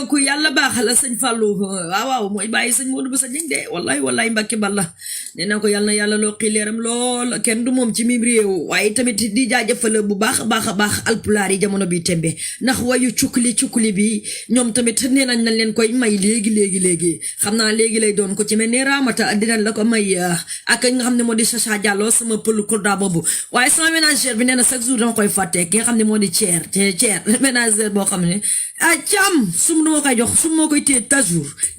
ku yàlla baaxal la sëñ Fallou waaw mooy bàyyi sëñ Modou Boussa Dieng de wallahi Mbacke Balla nee naa ko yàlla na yàlla loo xileeram lool kenn du moom ci mim réew waaye tamit di jaajëfal bu baax a baax alpulaar yi jamono bi tembe ndax wayu cukkuli bi ñoom tamit nee nañ leen koy may léegi xam naa léegi lay doon ko ci mel ne Ramata dinañ la ko may ak nga xam ne moo di Chacha Diallo sama pël korda boobu waaye sama ménagère bi nee na chaque jour dama koy fàtte ki nga xam ne moo di Thier ménagère boo xam ne cam sum dama koy jox sum moo koy téye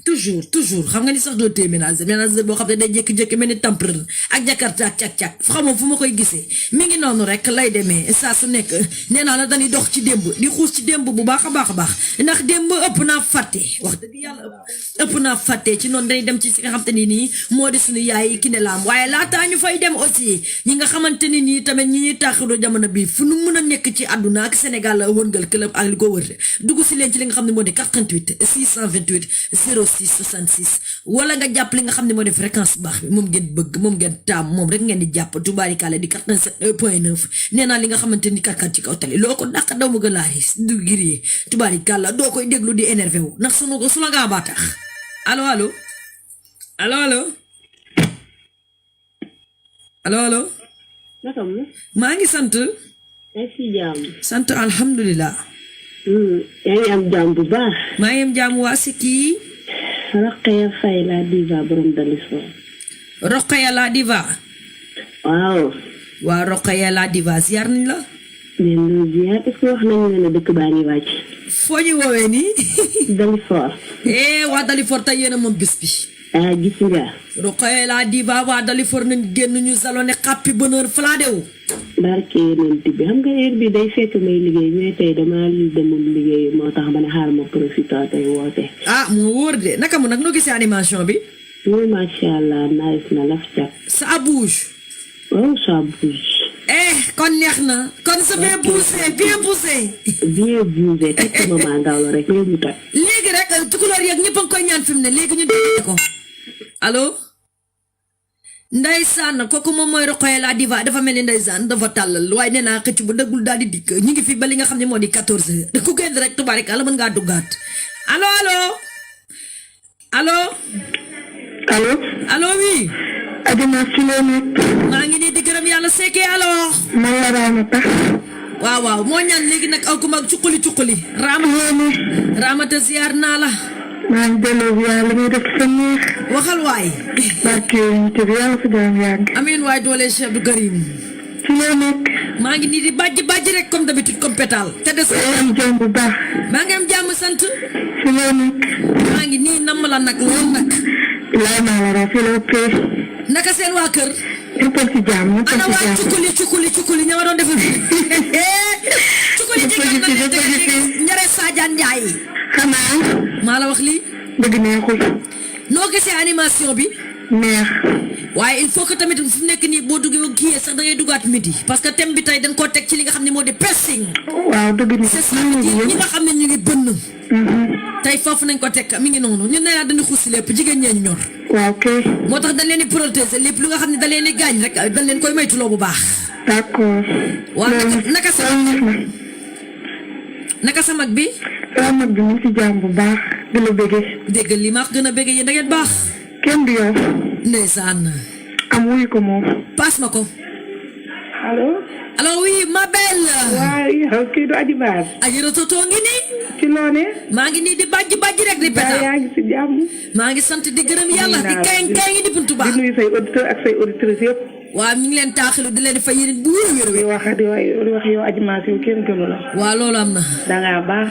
toujours xam nga ni sax doo téye ménagère boo xam ne day jékki-jékki mel ni tampren ak jakarta ak cak-cak xamoon fu ma koy gisee mi ngi noonu rek lay demee saa su nekk nee naa la dañuy dox ci démb di xuus ci démb bu baax a baax ndax démb ëpp naa fàtte wax dëgg yàlla ëpp naa fàtte ci noonu dañuy dem ci si nga xamante ni nii moo di suñu yaay ki ne laam waaye laataa ñu fay dem aussi ñi nga xamante ni nii tamit ñi ñuy taaxiroo jamono bi fu nu mën a nekk ci àdduna ak Sénégal la wërngal club ak li ko wër dugg si leen ci li nga xam ne moo di 88 628 06 66 wala nga jàpp li nga xam ne moo di fréquence baax bi moom ngeen bëgg moom ngeen taam moom rek ngeen di jàpp tubaarikàlla di 87.9 nee naa li nga xamante ni karkat ci kaw tali loo ko dàq daw ma gën laa ris du giree tubaarikàlla doo koy déglu di énervé wu ndax sunu ko su la ngaa baa tax allo maa ngi sant sant alhamdulilah yaa ngi am jàmm bu baax maa ngi am jàmm waa si kii Rokhaya Faye la diva borom Dalifort Rokhaya la diva waaw waa Rokhaya la diva ziar nañ la men ziar est-ce que wax nañ ne dëkk baa ngi wàcc foo ñu woowee nii Dalifort waa Dalifort tey yéen a moom bés bi gis nga Rokhaya la diva waa Dalifort nañ génn ñu salone xàppi bonheur fladewu barke yeneen bi xam nga heure bi day fekk may liggéey mais tey dama demoon liggéey moo tax ma ne xaar ma profité tey woote moo wóor de naka mu nag noo gisee animation bi macha allah nice na laf cat ça bouge ça bouge kon neex na kon c'est bien poussé teg ko mama ndaw la rek léegi tag léegi rek tukulóor yeeg ñëpp a ngi koy ñaan fi mu ne léegi ñu dégg ko allo ndeysaan kooku moom mooy Rokhaya la diva dafa mel ni ndeysaan dafa tàllal waaye nee naa xëcc bu dëggul daal di dikk ñu ngi fi ba li nga xam ne moo di 14h ku génn rek tubaarikàlla mën ngaa duggaat allo oui adina ci loo nekk maa ngi nii di gërëm yàlla seekee alors man la Ramata waaw moo ñaan léegi nag aw ku mag cuqali Ramata ziar naa la maa ngi delloo ziar li ngay def sa neex waxal waay barke te bi yàlla fi jaam yàgg amiin waay doole Cheikh Abdou Karim ci loo nekk maa ngi nii di bàjj rek comme d'habitude comme pétale te des am jàmm bu baax maa ngi am jàmm sant ci loo nekk maa ngi nii namm la nag lool nag lay naa la rafetlu kay naka seen waa kër ñëpp ci jàmm ana waa cukkuli ña ma doon defal cukkuli ñare Sadiane Ndiaye xanaa maa la wax lii dëgg neexul noo gisee animation bi neex waaye il faut que tamit fu nekk nii boo duggee kii sax da ngay duggaat midi parce que thème bi tey dañ koo teg ci li nga xam ne moo di pressing waaw dëgg ni c'est ça ñi nga xam ne ñu ngi bënn tey foofu nañ ko teg mi ngi noonu ñun nee naa dañu xuus lépp jigéen ñee ñu ñor waaw kay moo tax dañ leen di protéger lépp lu nga xam ne da leen di gaañ rek dañ leen koy maytuloo bu baax d'accord waaw naka sa mag bi mag bi mu ci jàmm bu baax di la bëggee dégg li ma gën a bëggee yéen da ngeen baax kenn du yow ndeysaan am wuyu ko moom passe ma ko allo oui ma belle waaw kii du Adji Baar Adji Rototo ngi nii ci noone maa ngi nii di bàjj rek di peta yaa ngi ci jàmm maa ngi sant di gërëm yàlla di kaay ngi di buntu baax di nuyu say auditeur ak say auditrices yëpp waaw ñu ngi leen taaxilu di leen fa yéen bu wér di wax yow Adji Mass yow kenn gënu la waaw loolu am na dangaa baax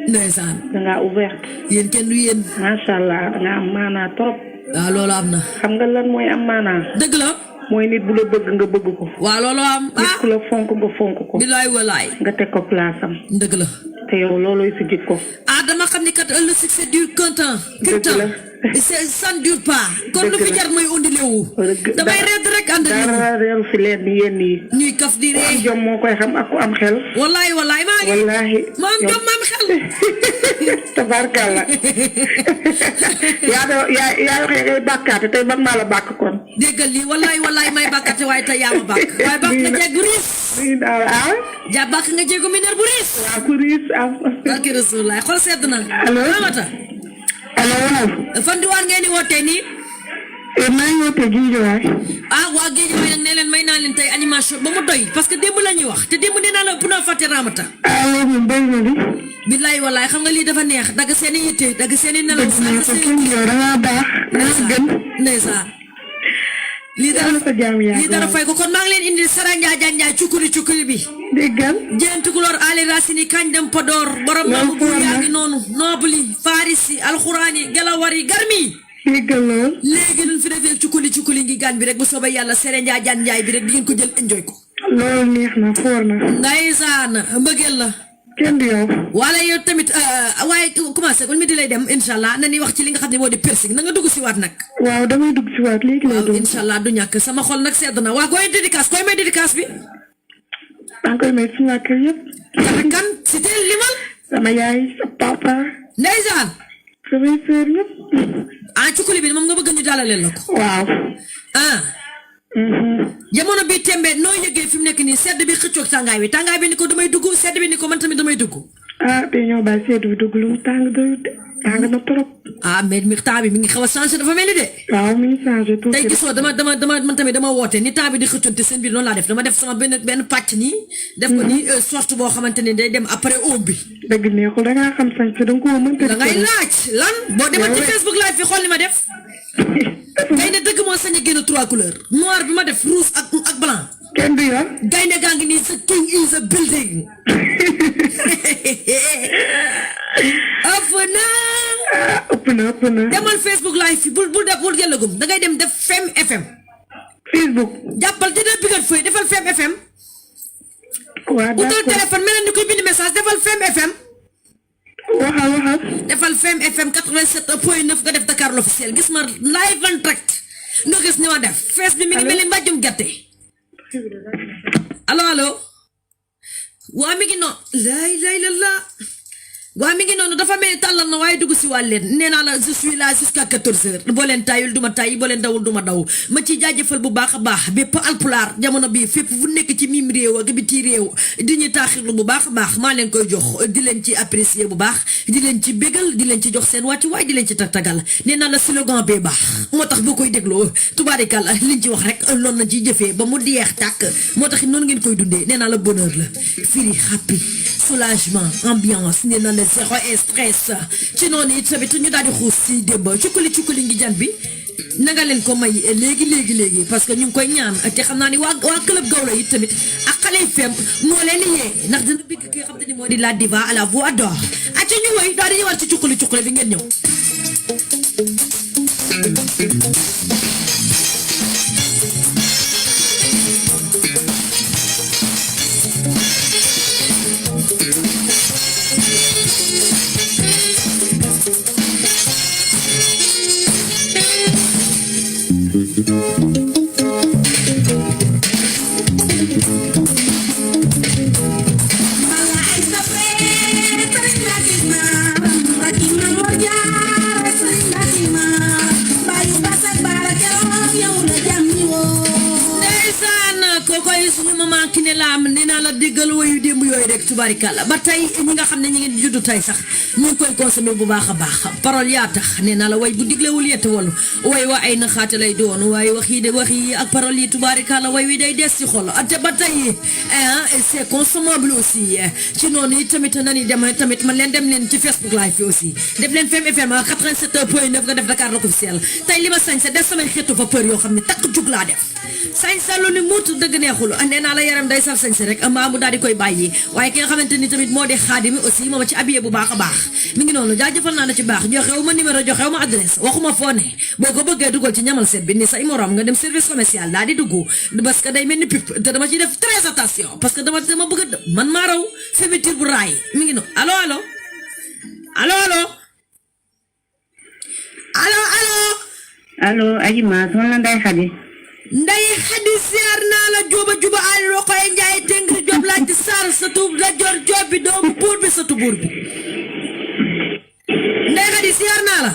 ndeysaan dangaa ouverte yéen kenn du yéen macha allah dangaa am maanaa trop waaw loolu am na xam nga lan mooy am maanaam dëgg la mooy nit bu la bëgg nga bëgg ko waaw loolu am nit ku la fonk nga fonk ko bilaay walaay nga teg ko place am dëgg la te yow loolooy si jikko dama xam ni kat le succès dure qu'un temps ça ne dure pas kon lu fi jar mooy undilewu damay reet rek ànd dara reeru fi leen ni yéen yi ñuy kaf di ree jom moo koy xam ak ku am xel wallaay wallaay maa ngi wallaahi maa ngi jom maam xel tabarkalla yaa waxee ngay bàkkaate tey man maa la bàkk kon déggal lii wallaay may bàkkaate waaye tey yaa ma bàkk waaye bàkk nga jeeg bu riis ja bàkk nga jeegu mineur bu riis waaw ku riis am barke Rasulullah xol sedd na Ramata allo waaw fan diwaan ngeen di wootee nii maa ngi wootee Guédiawaye waa Guédiawaye nag ne leen may naa leen tey animation ba mu doy parce que démb la ñuy wax te démb nee naa la bu naa fàtte Ramata moom bëri na di billaay wallaay xam nga lii dafa neex dagg seen i yitte dagg seen i nelaw dangaa baax dangaa gën ndeysaan lii dara fay ko kon maa ngi leen indi Sara Njaay cukkuri bi déggal jeen tukulóor Ali Racine kañ dem Podor borom maamu buur yaa ngi noonu noobli farisi alxuraani gelawari garmi déggal lool léegi luñ fi defee cukkuli ngi gaan bi rek bu soobee yàlla Sara Njaay bi rek di ngeen ko jël enjoy ko loolu neex na foor na ndeysaan mbëggeel la kenn du yow wala yow tamit waaye commencé kon mi di lay dem inshallah na ni wax ci li nga xam ne moo di piercing na nga dugg si waat nag waaw damay dugg si waat léegi lay dugg inshallah du ñàkk sama xol nag sedd na waa koy may dédicace bi maa ngi koy may suñu waa kër yëpp kan si teel limal sama yaay sa papa ndeysaan samay sœur yëpp cukkuli bi moom nga bëgg ñu dalaleel la ko waaw jamono bi tembe noo yëgee fi mu nekk nii sedd bi xëccoog tàngaay bi ni ko damay dugg sedd bi ni ko man tamit damay dugg te ñoo bàyyi sedd bi dugg lu mu tàng na trop mais mi temps bi mi ngi xaw a changé dafa mel ni de waaw mi ngi changé tout tey gisoo dama man tamit dama woote ni temps bi di xëccoonte seen biir noonu laa def dama def sama benn pàcc nii def ko nii sorte boo xamante ne day dem après oom bi dëgg neexul dangaa xam sañ da nga ko mënta da ngay laaj lan boo demal ci Facebook live fi xool li ma def gaynde dëgg moo sañ a génn 3 couleurs noir bi ma def rouge ak blanc kenn du yow gaynde gaa ngi nii sa king is a building ëpp na demal Facebook live fi bul jëlagum da ngay dem def Fem FM Facebook jàppal te dee bigat fooy defal Fem FM waaw utal téléphone mel ni koy bind message defal Fem FM waxal defal Fem FM 87.9 nga def Dakar l'officiel gis ma live en direct nga gis ni ma def fees bi mi ngi mel ni mbàjjum gerte allo waa mi ngi noonu waa mi ngi noonu dafa mel ni tàllal na waaye dugg si wàll leen nee naa la je suis là jusqu'à 14h boo leen taayul duma taay boo leen dawul duma daw ma ci jaajëfal bu baax a baax bépp alpulaar jamono bii fépp fu nekk ci mim réew ak biti réew di ñu taaxirlu bu baax a baax maa leen koy jox di leen ci apprécier bu baax di leen ci bégal di leen ci jox seen wàcc waaye di leen ci tagtagal nee naa la slogan bee baax moo tax boo koy dégloo tubaarikàlla liñ ci wax rek loolu na ci jëfee ba mu deex tàkk moo tax noonu ngeen koy dundee nee naa la bonheur la firi happy soulagement ambiance nee naa la zéro stress ci noonu it tamit ñu daal di xuus si démb cukkuli ngi jan bi na nga leen ko may léegi parce que ñu ngi koy ñaan te xam naa ni waa club Gawlo it tamit ak xale yi fem moo leen yee ndax dina bigg ki nga xam te ni moo di la diva à la voix d'or acca ñu woy daal di ñëwaat ci cukkuli bi ngeen ñëw nee la déggal wayu démb yooyu rek tubaarikàlla ba tey ñi nga xam ne ñi ngi juddu tey sax ñu ngi koy consommer bu baax a baax parole yaa tax nee naa la way bu diglewul yette walu way wa ay na xaate lay doon waaye wax yi ak parole yi tubaarikàlla way wi day des ci xol te ba tey c'est consommable aussi ci noonu tamit nani dem tamit man leen dem leen ci Facebook live fi aussi def leen Fem FM 87.9 nga def Dakar l'officiel tey li ma sañ sa des samay xeetu fa peur yoo xam ne takk jug laa def sañ sa lu ni muut dëgg ne neexul nee naa la yaram day saf sañse rek mbaa mu daal di koy bàyyi waaye ki nga xamante ni tamit moo di xaadimi aussi mooma ci habillé bu baax a baax mi ngi noonu jaajëfal naa la ci baax joxewu ma numéro joxewu ma adresse waxuma foo ne boo ko bëggee dugal ci ñamal seet bi ni say morom nga dem service commercial daal di dugg parce que day mel ni pip te dama ciy def très attention parce que dama bëgg a man maa raw fermeture bu raay mi ngi noonu allo allo allo allo allo allo allo aji ma son la Ndeye Khady Ndeye Khady siyaar naa la juba juba ay rokoy njaay tengri job laaj sar sa tub la jor job bi doomu buur bi sa tubur bi Ndeye Khady siyaar naa la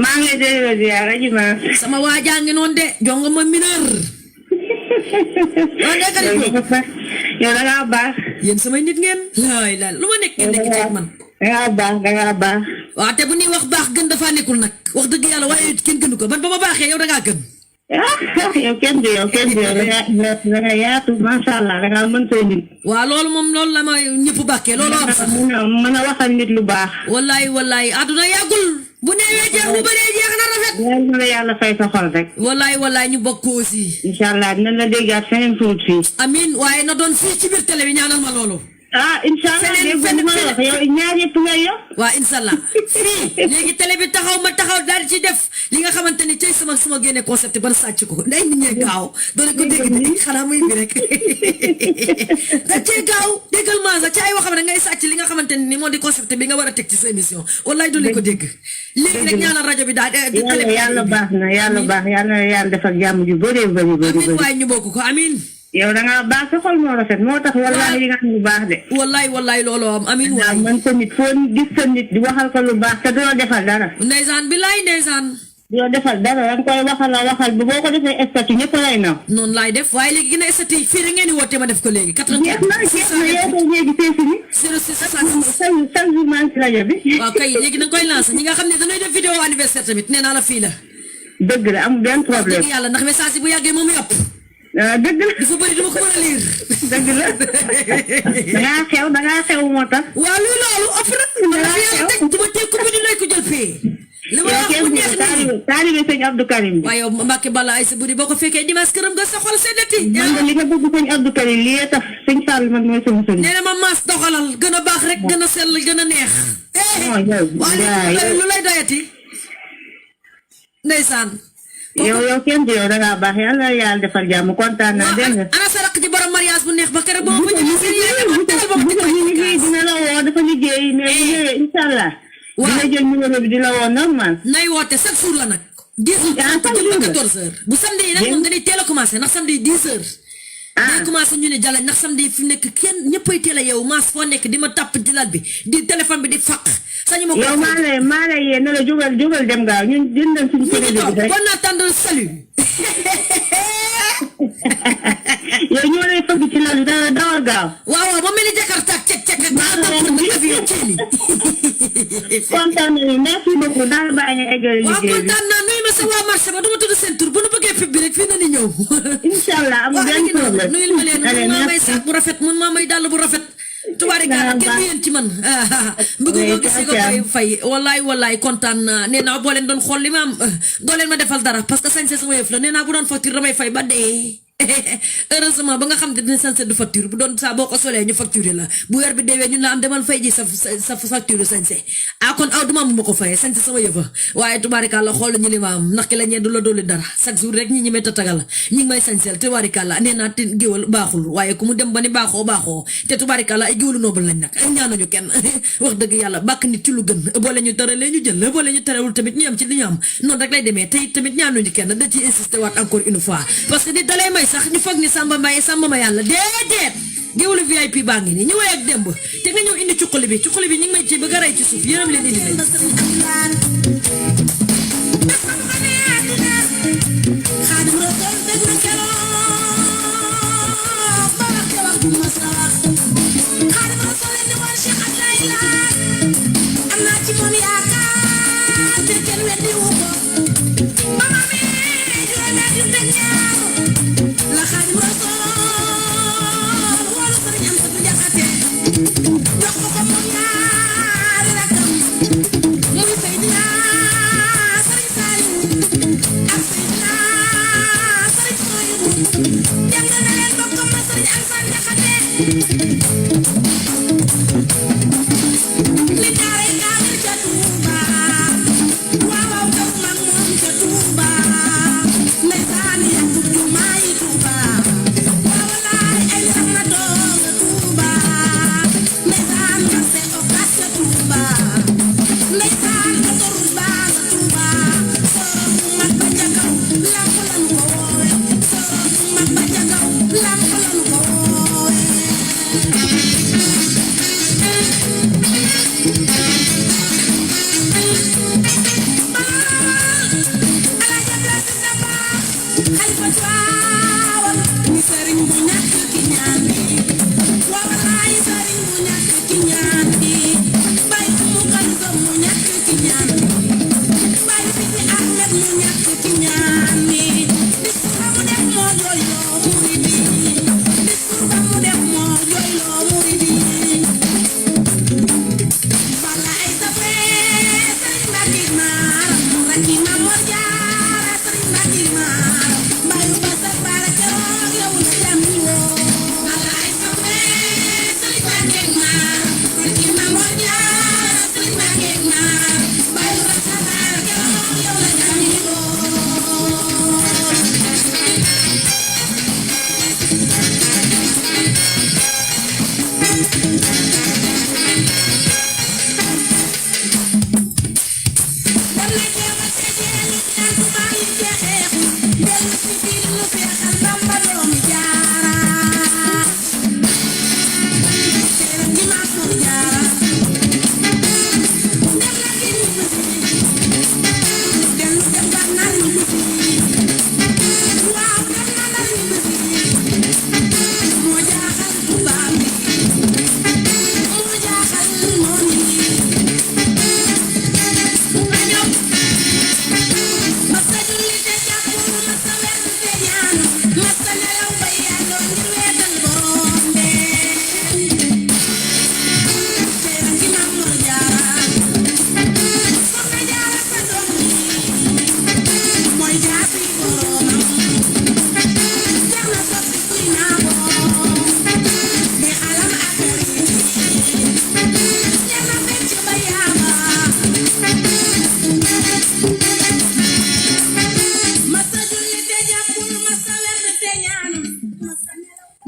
maa ngi lay ziar aji ma sama waajaa ngi noonu de jonga ma mineur Ndeye Khady yow da ngaa baax yéen samay nit ngeen laay laay lu ma nekk ngeen nekk ci man da ngaa baax waaw te bu ñuy wax baax gën dafa nekkul nag wax dëgg yàlla waaye kenn gënu ko man ba ma baaxee yow da ngaa gën yow kenn du da nga yaatu macha allah da ngaa mën say nit waaw loolu la ma ñëpp bàkkee loolu am sax mën a waxal nit lu baax wallaay àdduna yàggul bu neewee jeex bu bëree jeex na rafet na yàlla fay sa xol rek wallaay ñu bokk aussi incha allah dinañ la déggaat feneen tuut fii amin waaye na doon fii ci biir télé bi ñaanal ma loolu incha allah dégg ma wax yow ñaar yëpp ngay yow waaw incha allah fii léegi télé bi ma taxaw daal ci def li nga xamante ni cay sama génne concept ban sàcc ko nday nit ñee gaaw doole ko dégg xanaa muy bi rek da cee gaaw déggal ma sa ci ay waxam rek ngay sàcc li nga xamante ni moo di concept bi nga war a teg ci sa émission wallaay doole ko dégg léegi rek ñaanal rajo bi daal télé bi yàlla baax na yàlla defal jàmm ju bëri amin waaye ñu bokk ko amin yow da ngaa baax sa xol moo rafet moo tax wallahi nga xam lu baax de wallaay looloo am amin waay man ko nit foo gis sa nit di waxal ko lu baax te doo defal dara ndeysaan billaay ndeysaan doo defal dara danga koy waxal bu boo ko defee statut ñëpp lay naw noonu laay def waaye léegi gën a statut fii rek ngeen di woote ma def ko léegi 88 yow koy léegi feesi ni 06 chaque jour maa ngi ci rajo bi waaw kay léegi da nga koy lancer ñi nga xam ne dañuy def vidéo anniversaire tamit nee naa la fii la dëgg la amul benn problème dëgg yàlla ndax message yi bu yàggee moom yëpp dëgg la dafa bëri dama ko mën a liir dëgg la dangaa xew moo tax waaw luy loolu ëpp na fi yàlla teg duma teg ko bi di lay ko jël fii li ma wax bu neex nii taalibe sëñ Abdou Karim bi waaye yow Mbacke Balla ay sa buri boo ko fekkee dimanche këram nga sa xol seddati man de li nga bëgg sëñ Abdou Karim lii tax sëñ Fall man mooy sama sëñ nee na ma maas doxalal gën a baax rek gën a sell gën a neex waaye lu lay doyati ndeysaan yow kenn du yow da ngaa baax yàlla defal jàmm kontaan naa dégg nga. ana sa rakk ji borom mariage bu neex ba keroog boo ko ñëwee seen yéene ba tegal ba mu liggéey dina la woo dafa liggéey mais bu ñëwee incha allah. dina jël numéro bi di la woo normal. nay woote chaque jour la nag. 10 heures 14 heures bu samedi yi nag moom dañuy teel a commencé ndax samedi 10 heures. day commencé ñu ne jàll ndax samedi fi mu nekk kenn ñëppay teel a yow maas foo nekk di ma tàpp di lal bi di téléphone bi di faq. sañu ma ko yow maa lay yee ne la jógal dem gaaw ñun jëndal suñu crédit bi rek. bon attendre salut. yow ñoo lay fëgg ci lal bi dawal gaaw. waaw ba mel ni Jakarta cek ak avion ceeli. kontaan nañu merci beaucoup daal bàyyi nga eggali liggéey bi. waaw kontaan naa nuyu ma sa waa marché ba du ma tudd seen tur bu nu bëggee pib bi rek fii na ni ñëw. incha allah amul benn problème. nuyul ma leen mun maa may saak bu rafet mun maa may dàll bu rafet. tubaarikàlla kenn du yéen ci man bëgg moo gis nga koy fay wallaay kontaan naa nee naa boo leen doon xool li ma am doo leen ma defal dara parce que sañse sama yëf la nee naa bu doon facture damay fay ba dee heureusement ba nga xam ne dina sañse du facture bu doon saa boo ko solee ñu facture la bu weer bi deewee ñun la am demal fay ji sa facture sañse kon aw duma ma ko fayee sañse sama yëfa waaye tubaarikàlla xool ñu li ma am ndax ki la ñee du la dooli dara chaque jour rek ñi ñi may tatagal ñi ngi may sañseel tubaarikàlla nee naa te géwal baaxul waaye ku mu dem ba ni baaxoo te tubaarikàlla ay géwalu noobal lañ nag ay ñaanuñu kenn wax dëgg yàlla bàkk nit ci lu gën boole ñu taralee ñu jël boole ñu tarewul tamit ñu am ci li ñu am noonu rek lay demee te tamit ñaanuñu kenn da ci insister waat encore une fois parce que di dalay may sax ñu foog ni Samba Mbaye Samba ma yàlla déedéet géwélu VIP baa ngi nii ñu woy ak démb te nga ñëw indi cuqali bi ñu ngi may ci bëgg a rey ci suuf yërëm leen indi leen Yang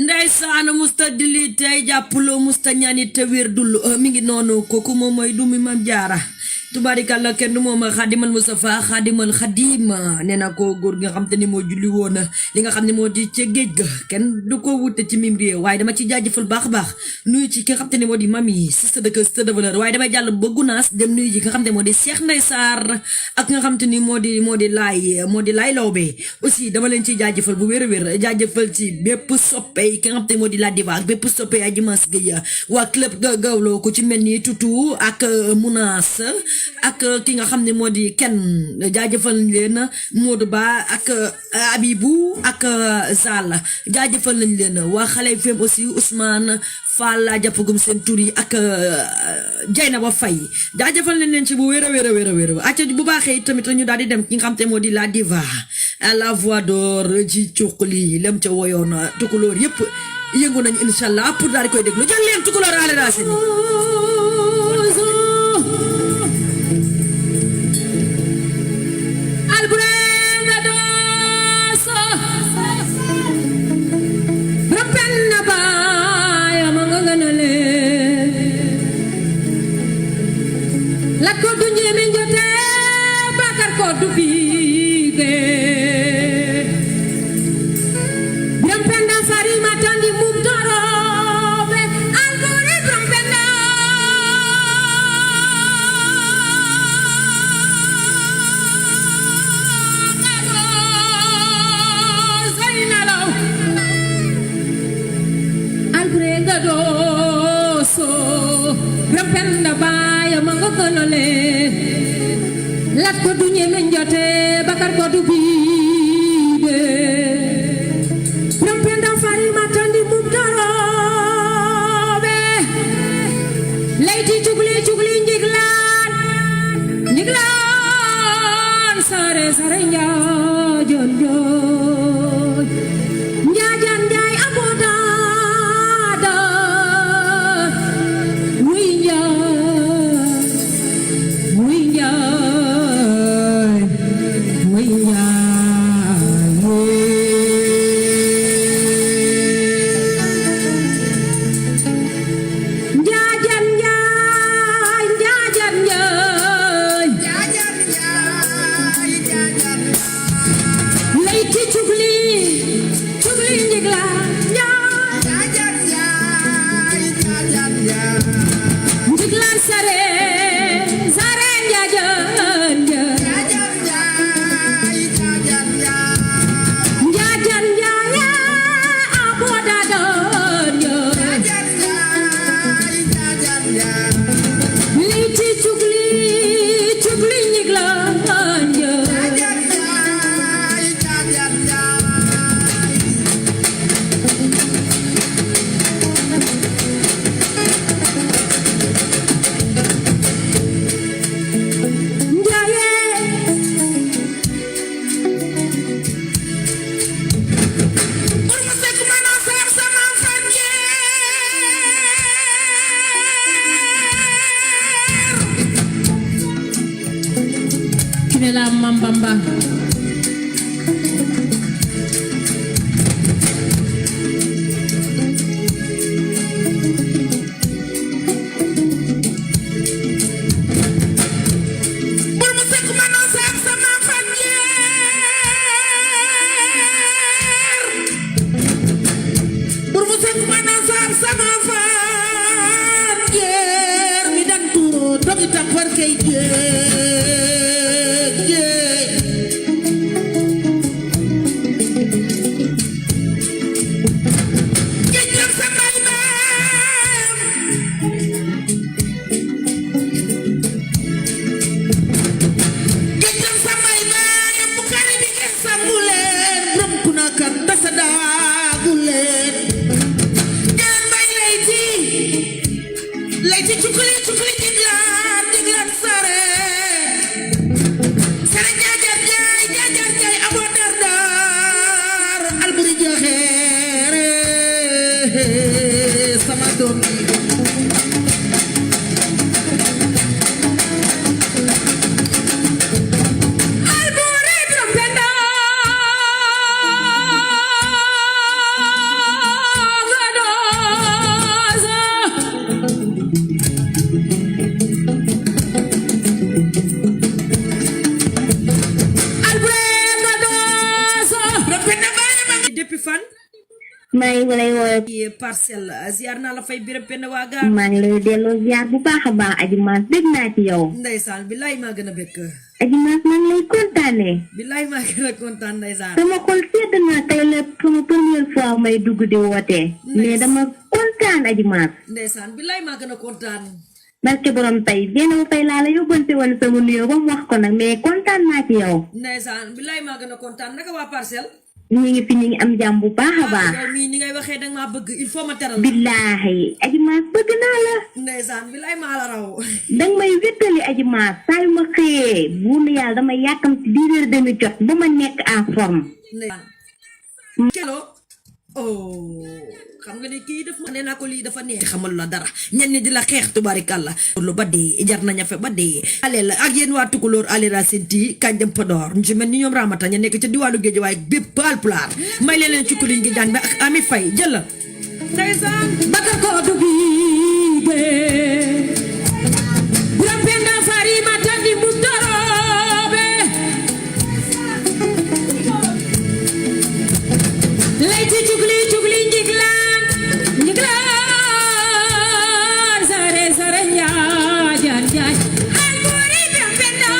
ndeysaan musta dili tey jàppuloo musta ñaani te wér dul mi ngi noonu kooku moom mooy du mi Mam Jaara tubaarikàlla kenn moom xaadimal Mustafa xaadimal xadim nee na ko góor gi nga xam te ni moo julli woon li nga xam ne moo di ca géej ga kenn du ko wute ci mim réew waaye dama ci jaajëfal baax a baax nuyu ci ki nga xam te ni moo di mami sister de cœur sister de valeur waaye damay jàll ba Gunaas dem nuyu ji ki nga xam te moo di Cheikh Ndeye Sarr ak nga xam te ni moo di laay lawbe aussi dama leen ci jaajëfal bu wér a wér jaajëfal ci bépp soppe ki nga xam te ni moo di la diva ak bépp soppe Adji Mass Gueye waa club gawloo ko ci mel ni tutu ak Mounas ak ki nga xam ne moo di kenn jaajëfal nañ leen Modou Ba ak Abibou ak Zal jaajëfal nañ leen waa xale fem aussi Ousmane Fall laa jàppagum seen tur yi ak Dieynaba Faye jaajëfal nañ leen ci bu wér a wér acca bu baaxee tamit ñu daal di dem ki nga xam te moo di la diva à la voix d'or ci cuqli lem ca woyoon tukulóor yëpp yëngu nañ inshallah pour daal di koy déglu jël leen tukulóor ale daa seni lat ko du ñeme njote bakar ko du biide rompenda fari matandi mum dorobe leyti jugli njiglaan sare njaajon jooy njaajan njaay amoda Leyti cukli njigla njiglan sare njajan njajan njaya aboda don Leyti cukli njigla Kinela Mambamba Leyti cukli jiglan sare jajar jay abo dar alburi jaxere sama doom alburi trompeta maa ngi lay woowee ci Parcelles ziar naa la fay Birame Penda Waaga maa ngi lay delloo ziar bu baax a baax Adji Mass dégg naa ci yow ndeysaan billaay maa gën a bëgg Adji Mass maa ngi lay kontaanee billaay maa gën a kontaan ndeysaan sama xol sedd na tey la sama première fois may dugg di woote mais dama kontaan Adji Mass ndeysaan billaay maa gën a kontaan barke borom tey benn tey laa la yóbbante woon sama nuyoo ba mu wax ko nag mais kontaan naa ci yow ndeysaan billaay maa gën a kontaan naka waa Parcelles ñu ngi fi ñu ngi am jàmm bu baax a baax yow mii ni ngay waxee danga maa bëgg il faut ma teral billaahi Adji Mass bëgg naa la ndeysaan billaay maa la raw danga may wéttali Adji Mass saa yu ma xëyee bu nu yàlla dama yàkkam ci 10h30 jot ba ma nekk en forme ndeysaan kelo oh xam nga ne kii daf ma nee naa ko lii dafa neex xamal la dara ñenn ñi di la xeex tubaarikàlla lu ba dee jar na ñafe ba dee ale la ak yéen waa Tukulóor alera senti kañ dem Podor ñu ci mel ni ñoom Ramata ña nekk ca diwaanu géej waaye bépp Haalpulaar may leen ci kuliñ gi jaan bi ak Ami Fay jël la ndeysaan bakar ko dubi de Birame Penda fari matandi mu dorobe Leyti cukli njiglan sare njajan alburi Birame Penda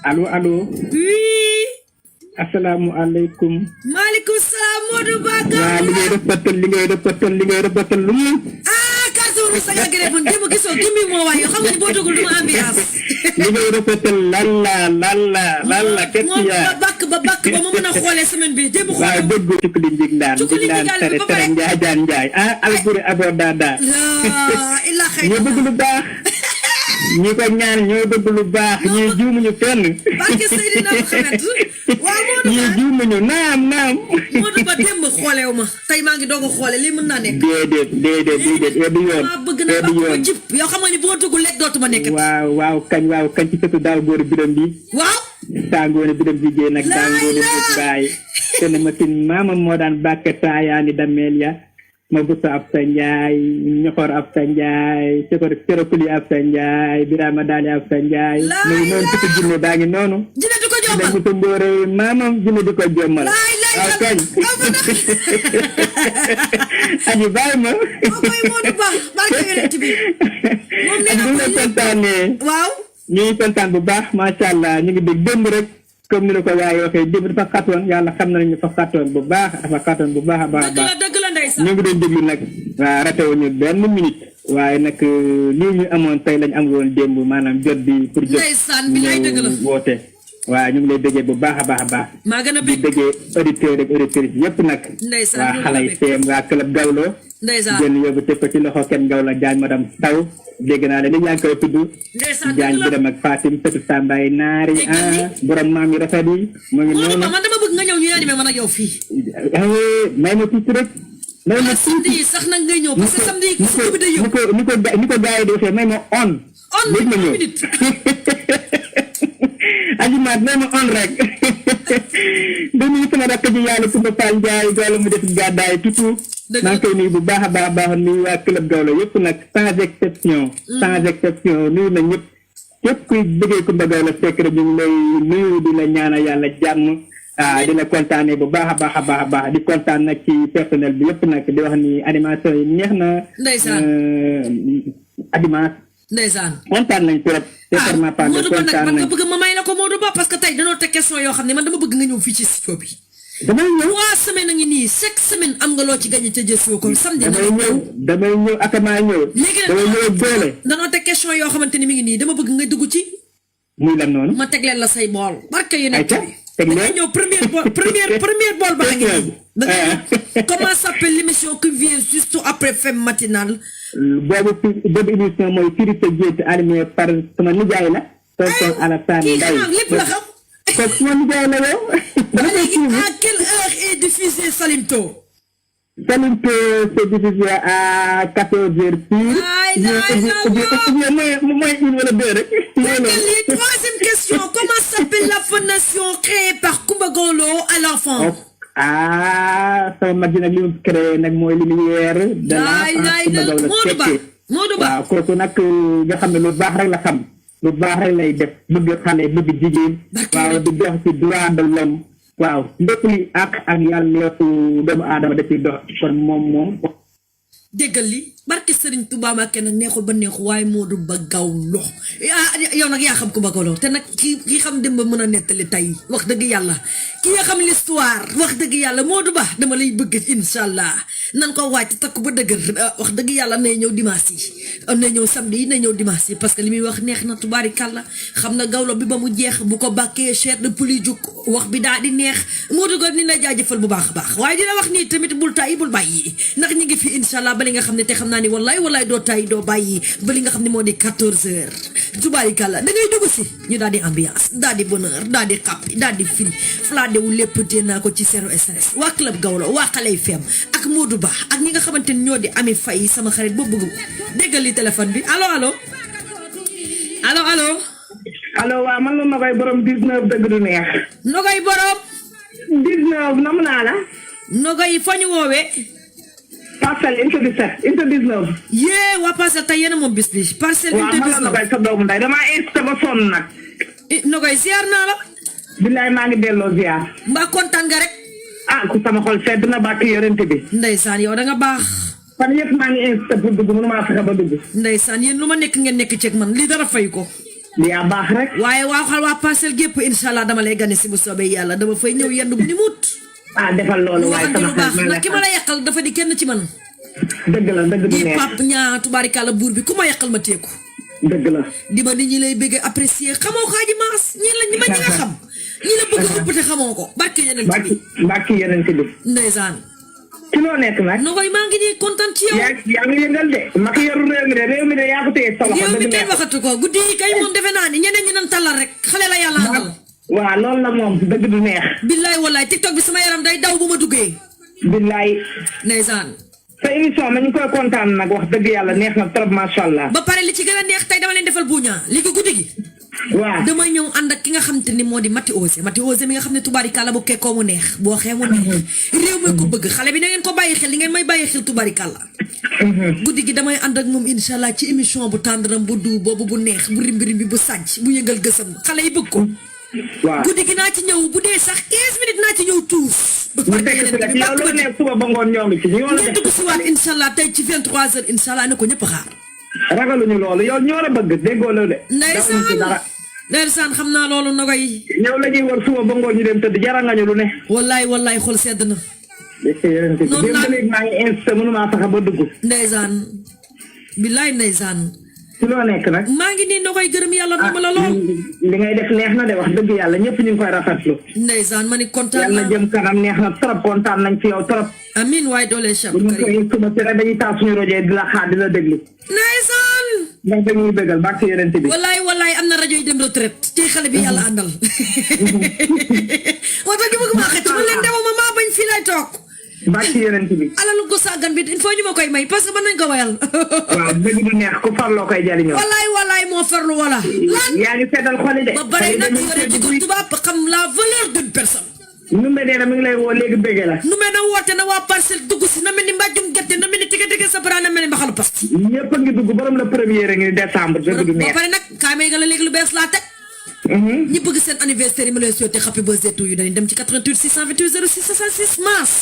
allo oui asalaamaaleykum. maaleykum salaam Modou Bakar. waaw li ngay rëppatal lu mu. Kartouru sa nga gërëm démb gisoo kii mi moo waay yoo xam nga ni boo dugul du ma ambiance. li ngay rëppatal lan la kekk yaa. ba bakk ba ma mën a xoolee semaine bi démb xool. waaw dégg nga Cukkuli Njiglaan tere tere Njaay Alburi Abo Dada. illa xëy ñoo bëgg lu baax. ñi ko ñaan ñoo bëgg lu baax ñii juumuñu fenn. barke Seydina Muhammad waaw Modou ñii juumuñu naam. Modou Ba démb xooleewu ma tey maa ngi doog a xoole lii mën naa nekk. déedéet eedu yoon maa bëgg na ba ko jib yoo xam nga ni boo dugg lekk dootuma nekk. waaw kañ ci sëtu daaw góor biram bi. waaw. Sangoone biram jigéen ak Sangoone bu baay. te ne ma tin maamam moo daan bàkke taayaani dameel ya. ma busa ab sa njaay ñoxor ab sa njaay corokuli ab sa njaay birama daali ab sa njaay muy noonu tutu jinne baa ngi noonu jinne di ko jommal jinne mbóore maamam jinne di ko jommal waaw kañ aji bàyyi ma koy Modou Ba barke yonent bi moom nee na ko kontaanee waaw ñu ngi kontaan bu baax macha allah ñu ngi dégg démb rek comme ni la ko waaye waxee démb dafa xatoon yàlla xam nañu dafa xatoon bu baax a baax dëgg la ndeysaan ñu ngi doon déglu nag waaw ratewuñu benn minute waaye nag lii ñu amoon tey lañ am woon démb maanaam jot bi pour jot ndeysaan bi lay dëgg la woote waaw ñu ngi lay déggee bu baax a baax maa gën a di déggee auditeurs ak auditrices yëpp nag ndeysaan waa xale yi teem waa club Gawlo ndeysaan jël yóbbu teg ko ci loxo kenn Gawlo Jaañ madame Taw dégg naa leen yaa ngi koy tudd Jaañ Biram ak Fatim sëtu Sambaay naari borom maam yi rafet yi mu ngi noonu man dama bëgg nga ñëw ñu animé man ak yow fii may ma tuuti rek may ma samedi yi sax nag ngay ñëw parce que samedi yi su bi day yóbbu ni ko gars yi di waxee may ma on ma ñëw minute ajimaat may ma on rek dañuy sama rakk ji yàlla Kumba Fall Njaay Gawlo mu def gàddaay tutu maa ngi koy nuyu bu baax a baax nuyu waa club Gawlo yëpp nag sans exception nuyu na ñëpp képp kuy bëggee Kumba Gawlo fekk rek ñu ngi lay nuyu di la ñaanal yàlla jàmm di la kontaanee bu baax a baax di kontaan nag ci personnel bi yëpp nag di wax ni animation yi neex na ndeysaan ndeysaan kontaan nañ trop Modou Ba nag man nga bëgg ma may la ko Modou Ba parce que tey danoo teg question yoo xam ne man dama bëgg nga ñëw fii ci studio bi damay ñëw 3 semaines a ngi nii chaque semaine am nga loo ci gagné ca jësoo ko samedi damay ñëw akamaa ñëw léegi damay ñëw doole danoo teg question yoo xamante ni mi ngi nii dama bëgg nga dugg ci muy lan noonu ma teg leen la say bool barke yu nekk teg da nga ñëw première bool baa ngi nii da nga ñëw comment s'appelle l'émission qui vient juste après femme matinale boobu émission mooy Firi sa Gént animé par sama nijaay la tonton Alassane kii Mbaye xanaa lépp la xam kooku sama nijaay la yow léegi à quelle heure est diffusé Salimto Salimto c'est diffusé à 14h pile mooy une wala deux rek lii troisième question comment s'appelle la fondation créée par Kumba Gawlo à l'enfant sama mag ji nag li mu créé nag mooy lumière de l'enfance Modou Ba waaw kooku nag nga xam ne lu baax rek la xam lu baax rek lay def bëgg xale bëgg jigéen waaw di dox ci droit de l'homme waaw lépp li ak yàlla leefu doomu aadama da ciy dox kon moom déggal li barke Serigne Touba Mbacké nag neexul ba neexu waaye Modou Ba Gawlo yow nag yaa xam Kumba Gawlo te nag ki xam dem ba mën a nettali tey wax dëgg yàlla ki nga xam l'histoire wax dëgg yàlla Modou Ba dama lay bëgg incha allah nan ko wàcc takk ba dëgër wax dëgg yàlla nay ñëw dimanche yi nay ñëw samedi yi nay ñëw dimanche yi parce que li muy wax neex na tubaarikàlla xam na Gawlo bi ba mu jeex bu ko bàkkee chair de poulet juk wax bi daal di neex Modou Ba ni la jaajëfal bu baax a baax waaye dina wax nii tamit bul tàyyi bul bàyyi ndax ñi ngi fi incha allah ba li nga xam ne te xam naa ni wallaay doo tàyyi doo bàyyi ba li nga xam ne moo di 14h tubaarikàlla da ngay dugg si ñu daal di ambiance daal di bonheur daal di xàppi daal di fil fladé wu lépp tee naa ko ci zéro stress waa club Gawlo waa xale yi fem ak Modou Ba ak ñi nga xamante ni ñoo di Ami Faye sama xarit boobu bëgg déggal li téléphone bi allo waaw man la Nogoy borom 19 dëgg du neex. Nogoy borom 19 nam naa la. Nogoy fa ñu woowee Parcelles unité 17 unité 19. yee waa Parcelles tey yéen a moom bis bi Parcelles unité 19 waaw man la Nogoy sa doomu nday damaa insisté ba sonn nag. Nogoy ziar naa la. billaay maa ngi delloo ziar. mbaa kontaan nga rek. ku sama xol sedd na bàkk yorente bi. ndeysaan yow da nga baax. fan yëpp maa ngi insisté pour dugg mënumaa fexe ba dugg. ndeysaan yéen lu ma nekk ngeen nekk ceeg man lii dara fay ko. yaa baax rek. waaye waxal waa parcelle gépp inshallah dama lay gane si bu soobee yàlla dama fay ñëw yenn bu ni mut defal loolu waaye waxante sama lu baax xel nag ki ma la yàqal dafa di kenn ci man dëgg la dëgg du di neex pap ñaa tubaarikàlla buur bi ku ma yàqal ma teeku dëgg la. di ma nit ñi lay bëgg apprécier xamoo ko Adji Mass ñi la ñi ma ñi nga xam ñi la bëgg ëpp te xamoo ko barke yeneen bi mbàkki yeneen bi. ndeysaan ci loo nekk nag. no koy maa ngi nii kontaan ci yow yaa ngi yëngal de. Macky yoru réew mi de yaa ko téye sa loxo. yow mi dëgg kenn neex. waxatu ko guddi yi kay moom defe naa ni ñeneen ñi nan tallal rek xale la yàlla àndal waaw loolu la moom dëgg du neex. billaay wallaay tiktok bi sama yaram day daw bu ma duggee billaay. ndeysaan sa émission ma ñu koy kontaan nag wax dëgg yàlla neex na trop macha allah. ba pare li ci gën a neex tey dama leen defal buuña li ko guddi gi waaw damay ñëw ànd ak ki nga xam te ni moo di Mati Osé mi nga xam ne tubaarikàlla bu kekkoo mu neex boo xee mu neex réew mi ko bëgg xale bi na ngeen ko bàyyi xel li ngeen may bàyyi xel tubaarikàlla guddi gi damay ànd ak moom inshallah ci émission bu tàndaram bu du boobu bu neex bu rimbi bu sàcc bu yëngal gësam xale yi bëgg ko waaw guddi gi naa ci ñëw bu dee sax 15 minutes naa ci ñëw tuus ñu fekk si rek yow loo nekk suba ba ngoon ñoo ngi ci ñoo la ngeen def dugg si waat inshallah tey ci 23h inshallah na ko ñëpp xaar ragaluñu loolu yow ñoo la bëgg déggoo la de. dawuñu ci dara. ndeysaan xam naa loolu na koy ñëw la ñuy war suba ba ngoon ñu dem tëdd jara nga ñu lu ne. wallaay xol sedd na noonu naa léegi maa ngi insisté mënumaa fexe ba dugg. ndeysaan billaay ndeysaan ci loo nekk nag. maa ngi nii na koy gërëm yàlla na ma la lool li ngay def neex na de wax dëgg yàlla ñëpp ñu ngi koy rafetlu. ndeysaan ma ni kontaan yàlla naa jëm kanam neex na trop kontaan nañ ci yow trop. amin waaye doole Cheikh bu ñu Karim koy suba si rek dañuy taal suñu rajo di la xaar di la déglu. ndeysaan ndax dañuy bëggal baax ci yeneen bi. wallaay am na rajo yi dem retraite ci xale bi yàlla àndal moo tax gi bëgg maa xëcc ma leen demuma maa bañ fii lay toog baax ci yeneen bi. alalu ko sàggan bi il faut ñu ma koy may parce que mën nañ ko wayal waaw dëgg du neex ku farloo koy jariñoo. wallaay moo farlu wala lan yaa ngi seddal xoli de. ba bare nag yore ci ko tubaab xam la valeur d'une personne Numbe nee na mi ngi lay woo léegi bëgge la. nu mel na woote na waa parcelle dugg si na mel ni mbàjjum gerte na mel ni tige sa bara na mel ni mbaxalu pasti ñëpp a ngi dugg borom la premier ngi décembre dëgg du ba neex. pare nag kaay may nga la léegi lu bees laa teg ñi bëgg seen anniversaire yi ma leen souhaité happy birthday to you dañuy dem ci 88 628 06 66 mars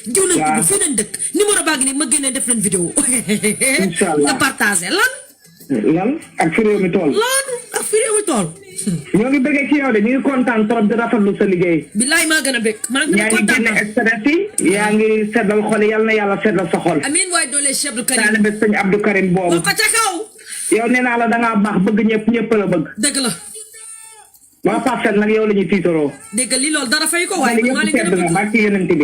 jiw nañ tudd fii nañ dëkk numéro baa ngi nii ma génnee def leen vidéo Inch'Allah. nga partagé lan ak fi réew mi tool. ak fi réew mi tool ñoo ngi bëggee ci yow de ñu ngi kontaan trop di rafetlu sa liggéey. billaay maa gën a bëgg maa gën a yaa ngi kontaan génne stress yi. yaa ngi seddal xol yi yal na yàlla seddal sa xol. amiin waay doole Cheikh Abdou Karim taalibe sëñ Abdou Karim boobu. ko ca kaw yow nee naa la da ngaa baax bëgg ñëpp la bëgg. dëgg la waa Parcelles nag yow la ñuy tiitaroo. dégg li loolu dara fay ko waaye maa leen gën a sedd na bëgg baax ci yeneen bi.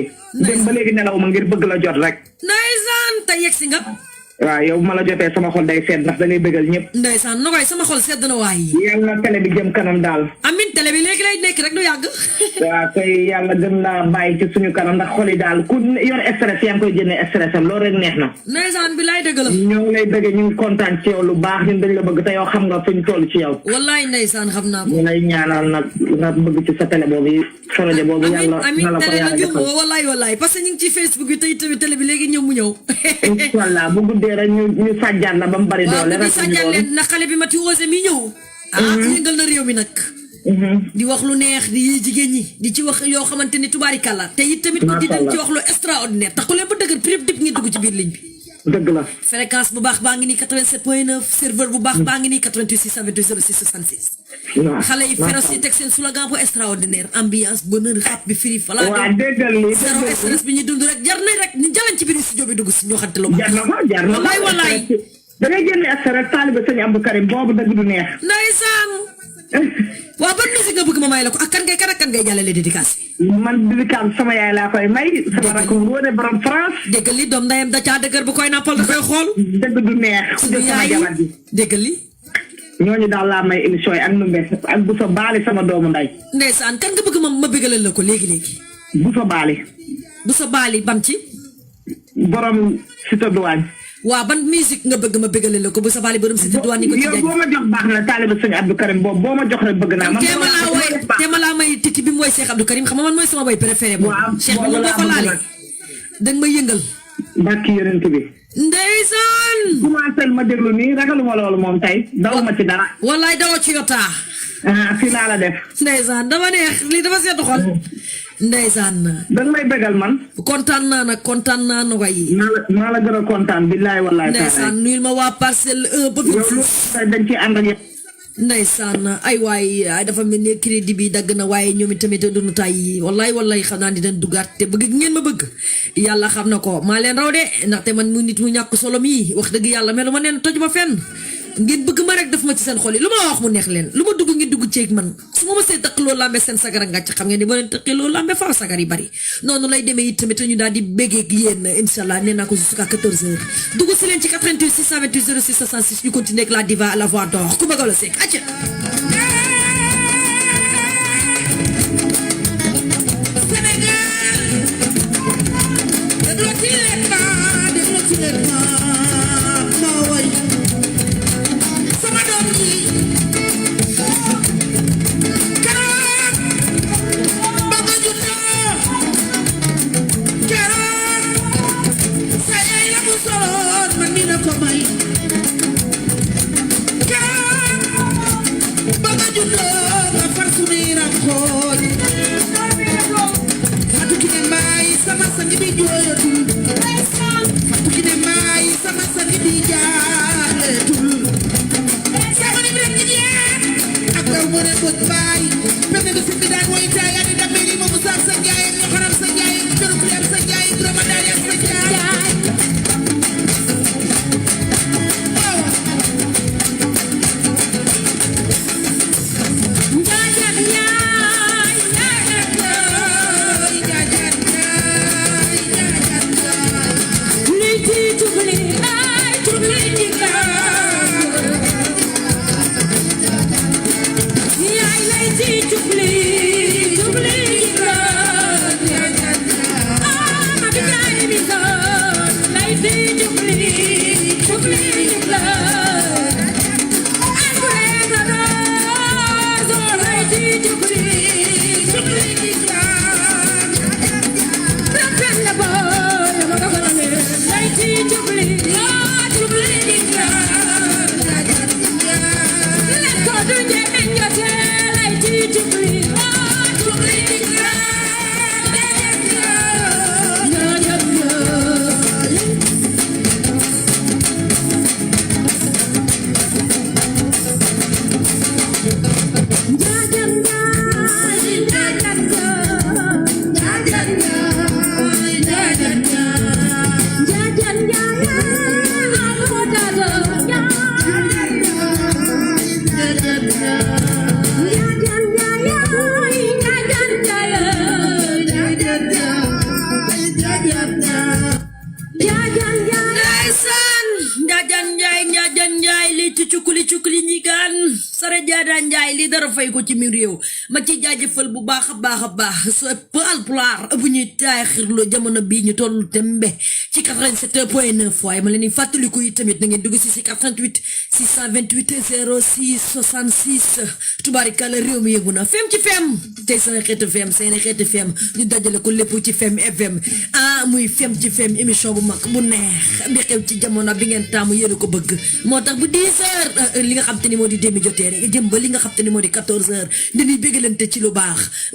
dem ba léegi nelaw ma ngir bëgg la jot rek. ndeysaan tey yegg si nga waaw yow ma la jotee sama xol day sedd ndax da ngay bëggal ñëpp. ndeysaan na koy sama xol sedd na waay yàlla na télé bi jëm kanam daal. amin télé bi léegi lay nekk rek du yàgg waaw kay yàlla gën laa bàyyi ci suñu kanam ndax xol yi daal ku yor stress yaa ngi koy génne stress am loolu rek neex na. ndeysaan bi laay dëgg la ñoo ngi lay bëgg ñu ngi kontaan ci yow lu baax ñun dañ la bëgg te yow xam nga fuñ toll ci yow. wallaay ndeysaan xam naa ko ñu lay ñaanal nag nga bëgg ci sa télé boobu projet boobu yàlla amin na la ko télé yàlla la jum defal. wallaay parce que ñu ngi ci Facebook bi tey tamit télé bi léegi ñëw mu ñëw inshallah bu guddee rek ñu sàjjaan la ba mu bari waaw doole bu di rek sàjjal leen na xale bi Mati Osé mi ñëw yëngal na réew mi nag di wax lu neex di yi jigéen ñi di ci wax yoo xamante ni tubaarikàlla te it tamit di dañ ci wax lu extraordinaire tax ku leen ba dëgër prix dip ngi dugg ci biir ligne bi dëgg la fréquence bu baax baa ngi nii 87.9 serveur bu baax baa ngi nii 88 628 06 66 waaw xale yi féroce yi teg seen slogan bu extraordinaire ambiance bonheur xap bi firi fala waa déggal li zéro stress bi ñu dund rek jar na rek ñu jalañ ci biir studio bi dugg si ñoo xamante lu baax jar na ko wallaay da ngay génne stress taalibe sëñ Abdou Karim boobu dëgg du neex ndeysaan waaw ban musique nga bëgg ma may la ko ak kan ngay jàllale dédicace man dédicace sama yaay laa koy may sama rakk Ngoné borom France déggal li doom ndayam da caa dëgër bu koy nappal da koy xool dëgg du neex ku def sama jabar ji déggal li ñooñu daal laa may émission yi ak nu mbes ak bu sa baali sama doomu nday ndeysaan kan nga bëgg ma bëggalal la ko léegi bu sa baali bu sa baali bam ci borom Cité Douane waaw ban musique nga bëgg ma bëggalal la ko bu sa baali borom Cité Douane ni ko ci yow jaay boo ma jox baax na taalibe sëñ Abdou Karim boobu boo ma jox rek bëgg naa man téema laa may titi bi mu woy Cheikh Abdou Karim xam nga man mooy sama boy préféré moom Cheikh bi moom boo ko laale danga may yëngal barki yonent bi ndeysaan commencé ma déglu nii ragaluma loolu moom tey dawuma ci dara wallaay dawoo ci yotaa fii laa la def ndeysaan dama neex lii dafa seetu xol ndeysaan danga may bégal man kontaan naa nag kontaan naa na way maa la gën a kontaan billaay wallaay ndeysaan nuyul ma waa parcelle 1 ba yow lu dañ ci ànd ak yow ndeysaan ay waay ay dafa mel ni crédit bi dagg na waaye ñoom tamit duñu tàyyi wallaay xam naa dinañ duggaat te bëgg ngeen ma bëgg yàlla xam na ko maa leen raw de ndaxte man mu nit mu ñàkk solo mi wax dëgg yàlla melu ma neen toj ma fenn ngeen bëgg ma rek daf ma ci seen xol yi lu ma wax mu neex leen lu ma dugg ngeen dugg ceeg man su ma see tëq loolu lambe seen sagara ngàcc xam ngeen ni ba leen tëqee loolu lambe faaw sagar yi bari noonu lay demee it tamit ñu daal di béggee ak yéen inshallah nee naa ko jusqu'à 14h dugg si leen ci 88 628 06 66 ñu continuer ak la diva à la voix d'or Coumba Gawlo Seck acca fay ko ci mi réew ma ci jaajëfal bu baax a baax so Haalpulaar bu ñuy taaxirloo jamono bii ñu tollu tembe ci 87.9 waaye ma leen di fàttaliku yi tamit na ngeen dugg si 88 628 06 66 tubaarikàlla réew mi yëngu na fem ci fem tey seen xeetu fem ñu dajale ko lépp ci fem FM muy fem ci fem émission bu mag bu neex bi xew ci jamono bi ngeen taamu yéen ko bëgg moo tax bu 10h li nga xam te ni moo di demi jotee rek jëm ba li nga xam te ni moo di 14h dañuy bégalante ci lu baax